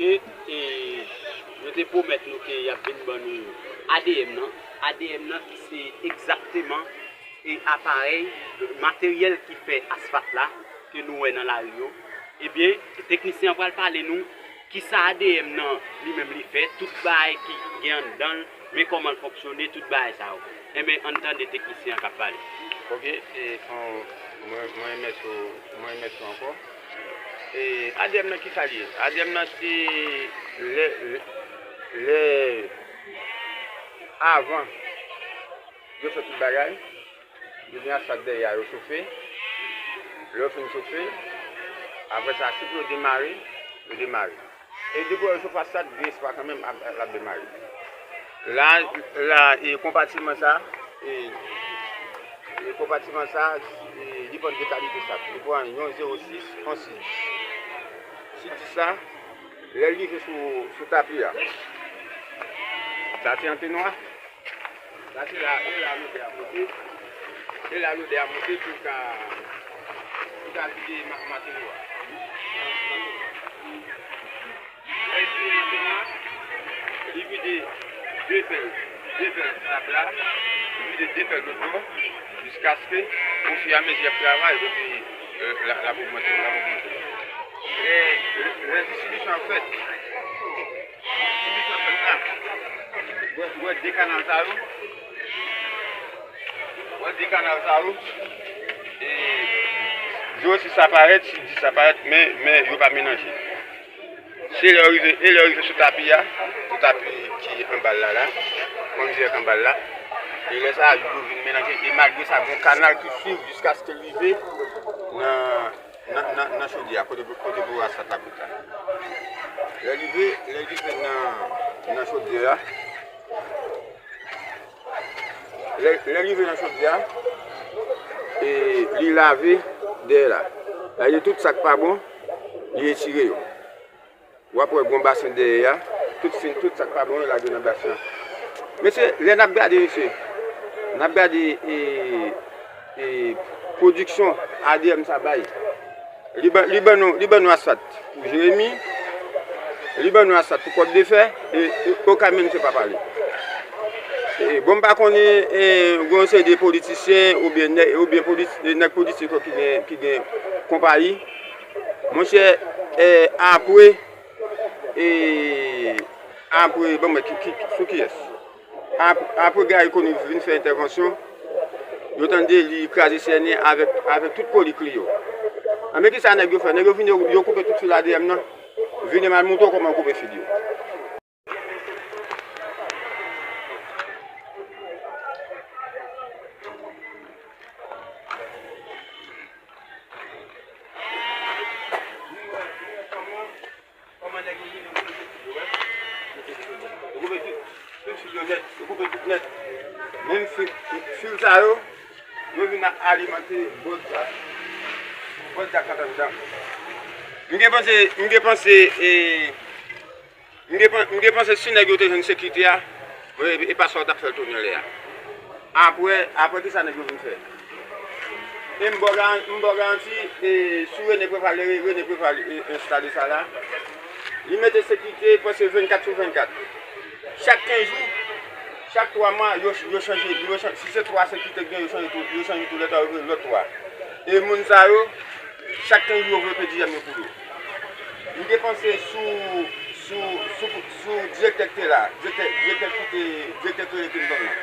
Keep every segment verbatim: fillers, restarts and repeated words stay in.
E, e, yo te pwomèt nou ke y ap vin ban nou A D M nan. A D M nan ki se egzakteman e aparèy, materyèl ki fè asfalt la ke nou wè nan lari yo. Ebyen, teknisyen an pral pale nou kisa A D M nan li menm li fè, tout bagay ki gen anndan l, men kòman l fonksyone, tout bagay sa yo. Enben, ann tande teknisyen an k ap pale. Ok, e, mwen, mwen remèsye w, mwen remèsye w ankò. E, A D M nan kisa l ye? A D M nan se lè, lè, lè avan yo fè tout bagay, yo gen asfalt dèyè a, yo chofe. Lè yo fin chofe, apre sa, si pou yo demare, yo demare. E depi yo chofe asfalt, gen espwa kanmenm, ap, ap, ap demare. La, la, e konpatiman sa, e, e konpatiman sa, e, li pran de kalite sab. Li pran yon zewo sis, yon sis dis. Sis dis la, lè l rive sou, sou tapi a, sa se antenwa. Sa se la, e la lodè a monte. E la lodè a monte pou ka, pou ka vide ma-, materyo a. Lè l vide materyo a, li vide de pèl, de pèl sab la, li vide de pèl lòt bò, jiskaske, ofiramezi y ap travay, epi, e, l a, l ap ogmante, l ap ogmante. E, lè distribisyon ap fèt, Ou wè, ou wè de kanal sa yo? Ou wè de kanal sa yo? E, zewo sis sa parèt, sis dis sa parèt, men, men yo pa melanje. Se lè yo rive, e lè yo rive sou tapi a, sou tapi ki anba l la, la, konn dirèk anba l la. E lè sa a, yo vin melanje. E malgre sa, gen yon kanal ki swiv jiskaske l rive nan nan, nan, nan chodyè a, kote, kote pou asfalt la kout la. Lè l rive, lè l rive nan, nan chodyè a, lè, lè l rive nan chodyè a, e li lave dèyè la. Sa vle di tout sa k pa bon, li retire yo. W ap wè gon basen dèyè a, tout fin, tout sa k pa bon yo lage nan basen an. Mesye, lè n ap gade, mesye, n ap gade, e, e, pwodiksyon A D M sa bay. Li ban, li ban nou, li ban nou asfalt pou Jeremi, li ban nou asfalt pou Kòt de Fè, e, e, okenn moun se pa pale. E, bon, m pa konnen, e, gon seri de politisyen oubyen nè-, oubyen politi-, e, nèg politik yo ki gen, ki gen konpayi. Monchè, e, apre, E apre, bon, mwen, ki, ki, sou kiyès? Ap-, apre Gary Conille vin fè entèvansyon, yo tande li kraze C N E avèk, avèk tout kolik li yo. Anben, kisa nèg yo fè? Nèg yo vin, yo, yo koupe tout fil A D M nan. Vin, m al montre w kòman yo koupe fil yo. Kòman nèg yo vini, yo koupe tout, yo koupe tout, tout fil yo nèt, yo koupe tout nèt. Menm fil, fil sa yo, yo vin ap alimante bòz la, bòz la k ap anndan. M gen panse, m gen panse, e, M gen pan-, m gen panse si nèg yo te jwenn sekirite a, e, e pa sa yo t ap fè l tounen lè a. Apre, apre kisa nèg yo vin fè? E m ba w garan-, m ba w garanti, e, sou René Préval, lè René Préval, e, enstale sa la, li mete sekirite prèske vennkat sou vennkat. Chak kenz jou, chak twa mwa, yo, yo chanje, yo chanje, si se twa sekirite k gen, yo chanje tou, yo chanje tou lè twa, yo voye lòt twa. E moun sa yo, chak kenz jou, yo voye pedi zam yo pou yo. M te panse sou, sou, sou, sou direktè k te la, direktè, direktè ki te, direktè Cléry Clinton nan.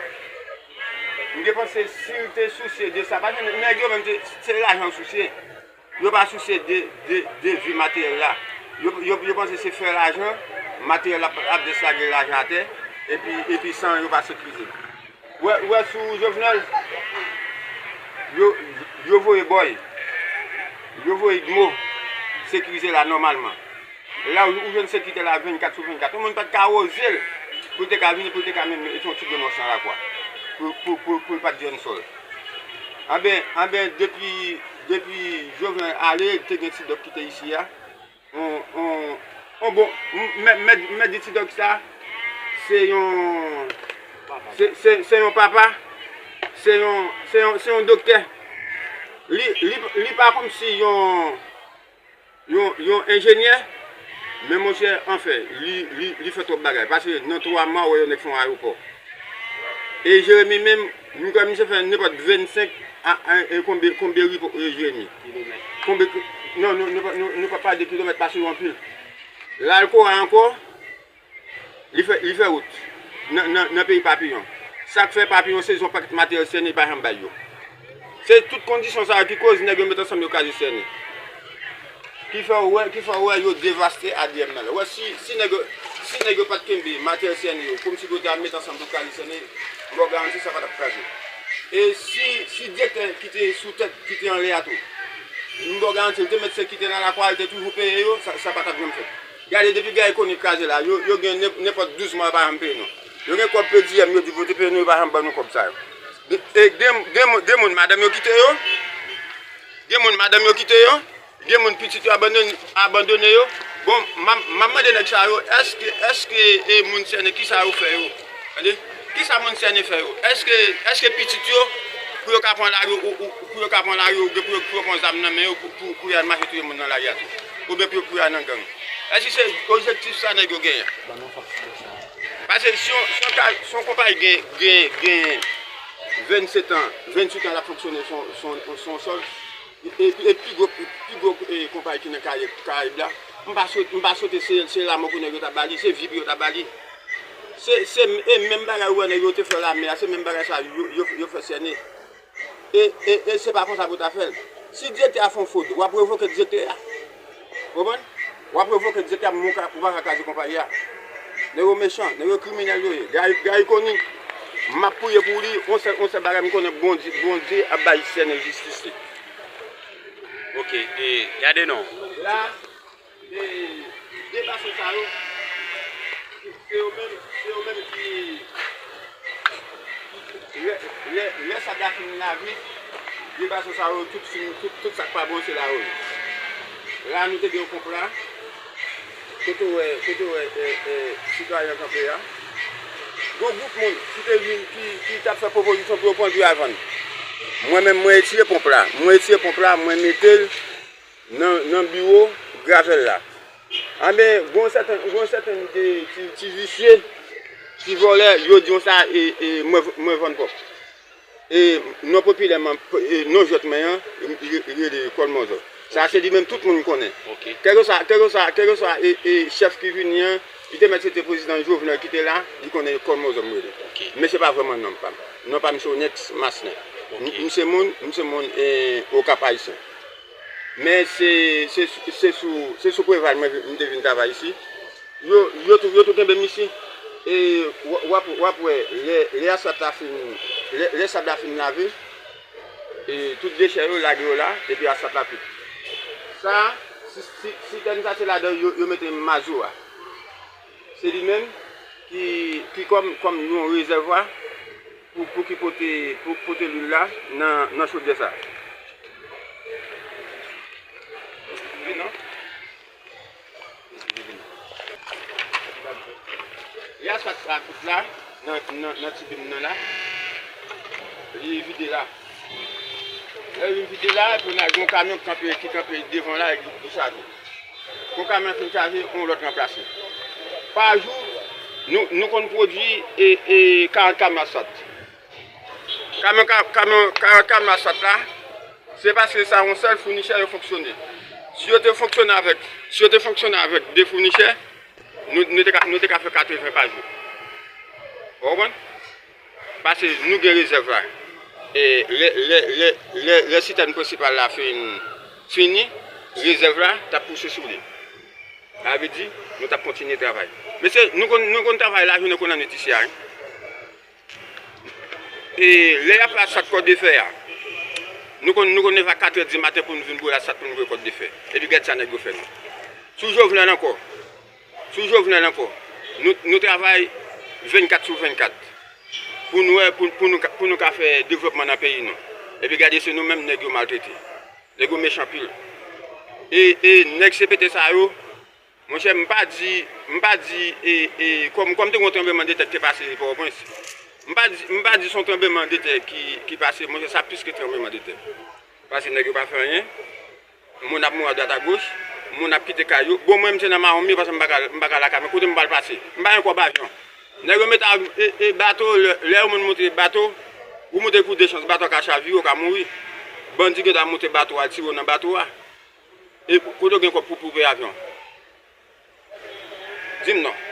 M te panse si l te sousye de sa, paske nèg yo menm se, se lajan yo sousye. Yo pa sousye de, de, de vi materyèl la. Yo, yo, yo panse se fè lajan, materyèl ap, ap deslage lajan atè, epi, epi san yo pa sekirize. Ou wè, ou wè sou Jovenel, yo, yo voye bòy, yo voye gmo sekirize la nòmalman. La ou, ou jwenn sekirite la vennkat sou vennkat. Yon moun pa t ka woze l pou l te ka vini, pou l te ka menm mete yon ti grenn wòch nan lakwa. Pou, pou, pou, pou l pa t jwenn sòl. Anben, anben, depi, depi Jovenel ale, te gen Ti Dòk ki te isi a. On, on, on bon, m, m, m, m di Ti Dòk sa, se yon, se, se, se yon papa, se yon, se yon, se yon doktè. Li, li, li pa kòmsi yon, yon, yon enjenyè, Men monchè, anfen, li, li, li fè twòp bagay. Paske nan twa mwa, w wè yon nèg fè yon ayewopò. E Jeremi menm, m kwè misye fè nenpòt vennsenk a, a, e konbyen, konbyen ripo, e, Jeremi? Konbyen ki-, non, nou, nou, nou, nou pa pale de kilomèt, paske yo anpil. Lalkoa ankò, li fè, li fè wout nan, nan, nan peyi Papiyon. Sa k fè Papiyon sezi yon pakèt materyèl sène, li pa janm bay yo. Se tout kondisyon sa yo ki koz nèg yo met ansanm yo kraze sène. Ki fè w wè, ki fè w wè yo devaste A D M nan la. Wè, si, si nèg yo, si nèg yo pa t kenbe materyèl sène yo, kòmsi yo te al met ansanm pou kraze sène, m ba w garanti sa pa t ap kraze. E si, si direktè ki te sou tèt, ki te anlè a tou, m ba w garanti, li te medsen ki te nan lakou a, li te toujou peye yo, sa, sa pa t ap janm fèt. Gade, depi Gary Conille kraze la, yo, yo gen nen-, nenpòt douz mwa yo pa janm peye non. Yo gen kòb P D M yo di pou yo te peye nou, yo pa janm ban nou kòb sa yo. De, e, de, de, de moun madanm yo kite yo, gen moun madanm yo kite yo, gen moun pitit yo abandone, abandone yo. Bon, m ap, m ap mande nèg sa yo, èske, èske, e, moun sène, kisa yo fè yo? Tande? Kisa moun sène fè yo? Èske, èske pitit yo, pou yo ka pran lari, ou, ou, pou yo ka pran lari, oubyen pou yo, pou yo pran zam nan men yo, pou, pou, pou y al mache touye moun nan lari a tou? Oubyen pou yo, pou y al nan gang? Èske se objektif sa nèg yo genyen? Paske si yon, si yon ka, si yon konpayi gen, gen, gen vennsetan, venntuit an l ap fonksyone sou, sou, sou yon sòl, e, e, e pi gwo, pi gwo, e, konpayi ki nan Karayib, Karayib la, m pa swete, m pa swete se, se lanmò pou nèg yo ta ba li, se vi pou yo ta ba li. Se, se, e menm bagay ou wè nèg yo te fè lame a, se menm bagay sa yo, yo, yo fè sène. E, e, e se pa konsa pou w ta fè l. Si direktè a fè yon fwod, w ap revoke direktè a. Ou konprann? W ap revoke direktè a, men ou ka, ou pa ka kraze konpayi a. Nèg yo mechan, nèg yo kriminèl yo ye. Gary, Gary Conille, m ap priye pou li, yon sèl, yon sèl bagay m konnen, Bondye, Bondye ap bay sène jistis li. Ok, e, gade non. La, e, de basen sa yo, se yo menm, se yo menm ki, lè, lè, lè sab la fin lave, de basen sa yo, tout fin, tout, tout sa k pa bon, se la yo ye. La, nou te gen yon ponp la, kote w wè, kote w wè, e, e, sitwayen an kanpe a. Gon gwoup moun ki te vin, ki, ki t ap fè pwopozisyon pou yo pwodui a vann. Mwen menm, mwen retire ponp la. Mwen retire ponp la, mwen mete l nan, nan biwo gravèl la. Anben, gon sèten, gon sèten de ti, ti visye, ti vòlè, yo di konsa, e, e, mwen, mwen vann pòp. E, non popilèman, e, non jwèt mwen an, li, li rele Kòl Mòzò. Sa se li menm tout moun konnen. Ok. Kèlkeswa, kèlkeswa, kèlkeswa, e, e, chèf ki vini an, li te mèt se te prezidan Jovenel ki te la, li konnen Kòl Mòzò m rele. Ok. Men se pa vrèman non pa m. Non pa m se Onyèks Masnen. Ok. M, m se moun, m se moun, e, Okap Ayisyen. Men se, se, se sou, se sou Preval mwen, m te vin travay isi. Yo, yo tou, yo tou kenbe m isi. E w, w ap, w ap wè, lè, lè asfalt la fin, lè, lè sab la fin lave, e tout dechè yo lage yo la, epi asfalt la kwit. Sa, si, si, sitèn sa se ladan yo, yo mete mazo a. Se li menm ki, ki kòm, kòm yon rezèvwa pou, pou ki pote, pou pote lwil la nan, nan chodyè sa. Vin non. Li asfalt sa kout la, nan, nan, nan ti bim nan la. Li vide la. Lè li vide la, epi nan gen yon kamyon ki kanpe, ki kanpe devan la, li, li chaje. Kon kamyon fin chaje, yon lòt ranplase. Pa jou, nou, nou konn pwodui e, e karant kamyon asfalt. Kamyon, ka-, kamyon, karant kamyon asfalt la, se paske sa yon sèl founichè yo fonksyone. Si yo te fonksyone avèk, si yo te fonksyone avèk de founichè, nou, nou te ka, nou te ka fè katreven pa jou. Ou konprann? Paske nou gen rezèv la. E lè, lè, lè, lè, lè sitèn prensipal la fin, fini, rezèv la t ap pouse sou li. Sa vle di, nou t ap kontinye travay. Mesye, nou konn, nou konn travay lajounen kon lannwit isi a, wi. E lè y ap fè asfalt kòdefè a, nou konn, nou konn leve a katrè di maten pou nou vin boule asfalt pou nou voye kòdefè. Epi gad sa nèg yo fè nou. Sou Jovenel ankò. Sou Jovenel ankò, nou, nou travay vennkat sou vennkat pou nou wè, pou, pou nou ka, pou nou ka fè devlopman nan peyi nou. Epi gade, se nou menm nèg yo maltrete. Nèg yo mechan anpil. E, e nèg C P T sa yo, monchè, m pa di, m pa di, e, e, kòm, kòm te gen yon tranblemanndetè ki te pase Pòtoprens, m pa di, m pa di se yon tranblemanndetè ki, ki pase, monchè, sa plis ke tranblemanndetè. Paske nèg yo pa fè anyen. Moun ap mouri adwat agoch. Moun ap kite kay yo. Bon, mwen, m se nan mawon m ye, paske m pa ka, m pa ka lakay mwen. Kote m pral pase? M pa gen kòb avyon. Nèg yo met av-, e, e bato, lè, lè yon moun monte bato, ou monte pou de chans, bato a ka chavire, ou ka mouri. Bandi gentan monte bato a, tire w nan bato a. E kote w gen kòb pou, pou peye avyon? Di m non.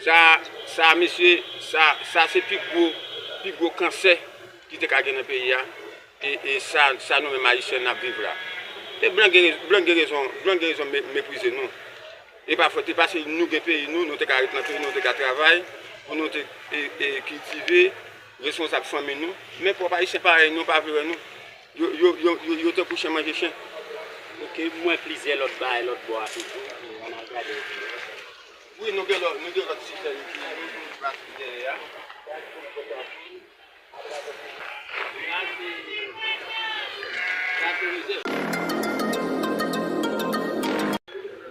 Sa, sa, mesye, sa, sa se pi gwo, pi gwo kansè ki te ka gen nan peyi a. E, e sa, sa nou menm Ayisyen n ap viv la. E blan gen, blan gen rezon, blan gen rezon me-, meprize nou. E pa fòt, e pa si nou gen peyi nou, nou te ka ret nan peyi nou, nou te ka travay, pou nou te, e, e kiltive, responsab fanmi nou. Men pwòp Ayisyen parèy nou pa vle wè nou. Yo, yo, yo, yo, yo tankou chen manje chen. Ok, m wè plizyè lòt bagay lòt bò a toujou. Ann al gade. Wi, nou gen lòt, nou gen lòt sistèm ki, ki pase dèyè a.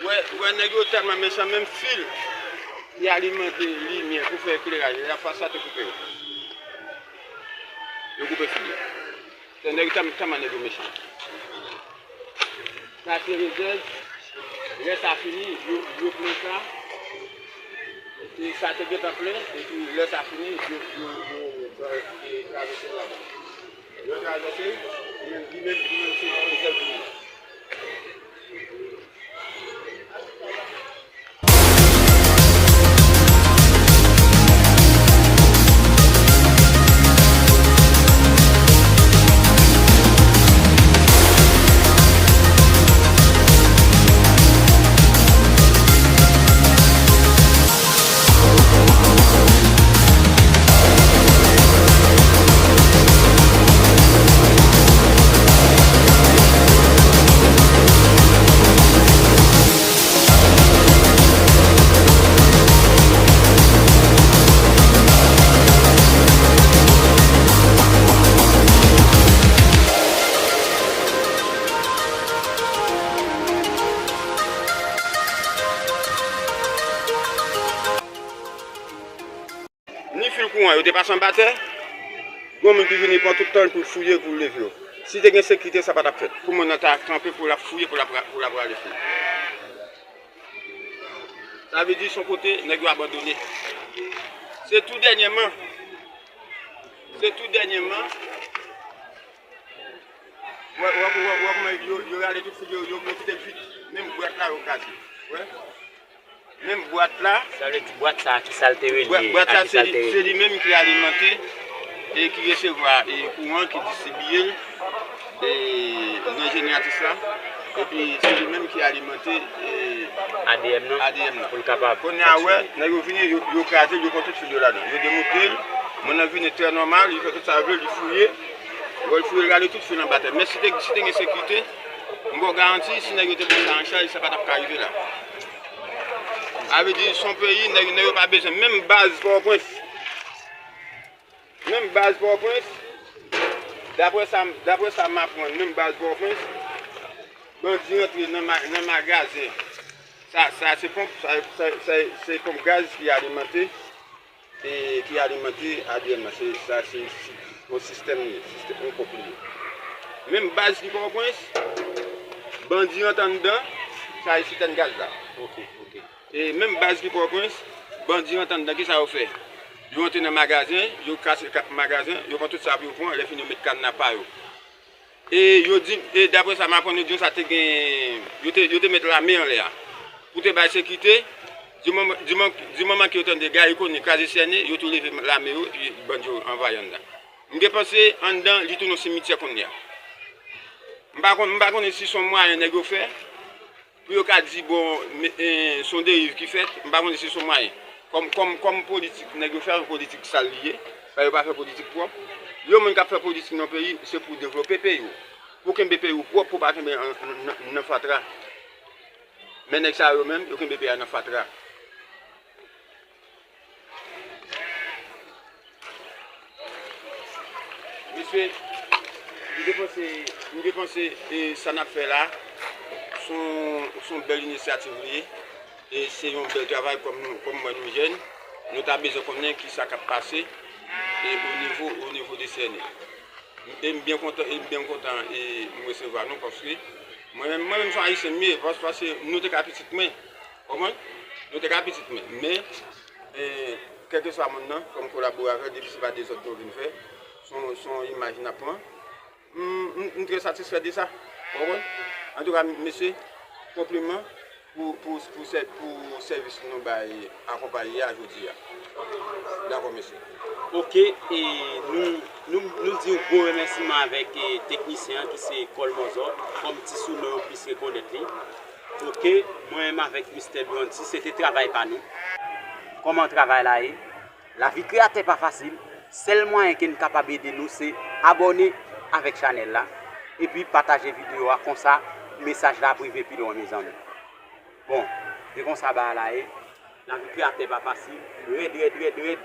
Wè, wè, nèg yo tèlman mechan, menm fil ki alimante limyè pou fè ekleraj, y ap fè sa te koupe yo. Yo koupe fil yo. Se nèg yo tèlman, tèlman nèg yo mechan. Sa se rezèv. Lè sa fini, yo, yo pran sa. E sa te gentan plen, epi lè sa fini, yo, yo, yo, yo, e, travèse ladan. Yo travèse, li menm, li menm, li menm se rezèv li ye. Ni fil kouran, yo te pase anba tè. Gon moun ki vini pran tout tan l pou l fouye, pou l leve yo. Si te gen sekirite, sa pa t ap fèt. Pou moun nan ta kanpe, pou l ap fouye, pou l ap, pou l ap rale fil. Sa vle di, se yon kote, nèg yo abandone. Se tou dènyèman. Se tou dènyèman. Wè, wè, wè, wè kòman yo, yo rale tout fil yo, yo, yo kite l vid. Menm bwat la, yo kraze. Wè. Menm bwat la. Sa vle di bwat sa a, ki sa l te relye? Bwa-, bwat sa, se li, se li menm ki alimante e ki resevwa e kouran, ki distribiye l e nan jeneratris la. Epi se li menm ki alimante e A D M nan. A D M nan. Pou l kapab fonksyone. Kounye a, wè, nèg yo vini, yo, yo kraze l, yo pran tout fil yo ladan. Yo demonte l. Moun nan vini trè nòmal, li fè tout sa l vle, li fouye. Wè, l fouye, l rale tout fil anba tè. Men si te, si te gen sekirite, m ba w garanti, si nèg yo te pran sa an chaj, sa pa t ap ka rive la. Sa vle di, se yon peyi, nèg, nèg yo pa bezwen menm baz Pòtoprens. Menm baz Pòtoprens, daprè sa, daprè sa m aprann, menm baz Pòtoprens, bandi rantre nan ma-, nan magazen. Sa, sa se ponp, sa, sa, sa, se ponp gaz ki alimante, e ki alimante A D M nan. Se, sa se si-, yon sistèm li ye, sistèm, yon ponp li ye. Menm baz ki Pòtoprens, bandi rantre anndan, sa e sitèn gaz la. Ok, ok. E menm baz ki Pòtoprens, bandi rantre anndan, kisa yo fè? Yo rantre nan magazen, yo kase ka-, magazen, yo pran tout sa pou yo pran, lè fini yo met kadna pa yo. E yo di, e daprè sa m aprann, yo di yo sa te gen, yo te, yo te met lame anlè a. Pou te bay sekirite, di moman, di moman, di moman ke yo tande Garry Conille kraze sène, yo tou leve lame yo, epi bandi yo anvayi anndan. M gen panse anndan, li tounen yon simityè kounye a. M pa konn, m pa konnen si se yon mwayen nèg yo fè, pou yo ka di, bon, men, e, se yon deriv ki fèt, m pa konnen si se yon mwayen. Kòm, kòm, kòm politik nèg yo fè, yon politik sal li ye, sa yo pa fè politik pwòp. Yon moun k ap fè politik nan peyi, se pou devlope peyi w. Pou kenbe peyi w pwòp, pou pa kenbe an, nan, nan fatra. Men nèg sa yo menm, yo kenbe peyi a nan fatra. Mesye, m te panse, m te panse, e, sa n ap fè la, se yon, se yon bèl inisyativ li ye. E se yon bèl travay kòm nou, kòm mwen nou jèn, nou ta bezwen konnen kisa k ap pase, e o nivo, o nivo de sène. E m byen kontan, e m byen kontan, e m resevwa nou paske Mwen menm, mwen menm se yon Ayisyen m ye, pas-, paske nou te ka pitit mwen. Konprann? Nou te ka pitit mwen. Men, e, kèlkeswa moun nan, kòm kolaboratè, depi se pa dezòd nou vin fè, se yon, se yon imaj n ap pran. M, m, m trè satisfè de sa. Ou konprann? Antouka, mesye, konpliman pou, pou, pou sè-, pou sèvis nou bay akonpaye a jodi a. Dakò, mesye. Ok, e nou, nou, nou di yon gwo remèsiman avèk, e, teknisyen an ki se Kòl Mòzò, kòm ti souno yo plis rekonèt li. Ok, mwen menm avèk Mistè Blondy, se te travay pa nou. Kòman travay la ye? Lavi kreyatè pa fasil. Sèl mwayen ke n kapab ede nou se abòne avèk chanèl la, epi pataje videyo a, konsa mesaj la ap rive pi lwen, mezanmi. Bon, se konsa bagay la ye. Lavi kreyatè pa fasil. Rèd, rèd, rèd, rèd.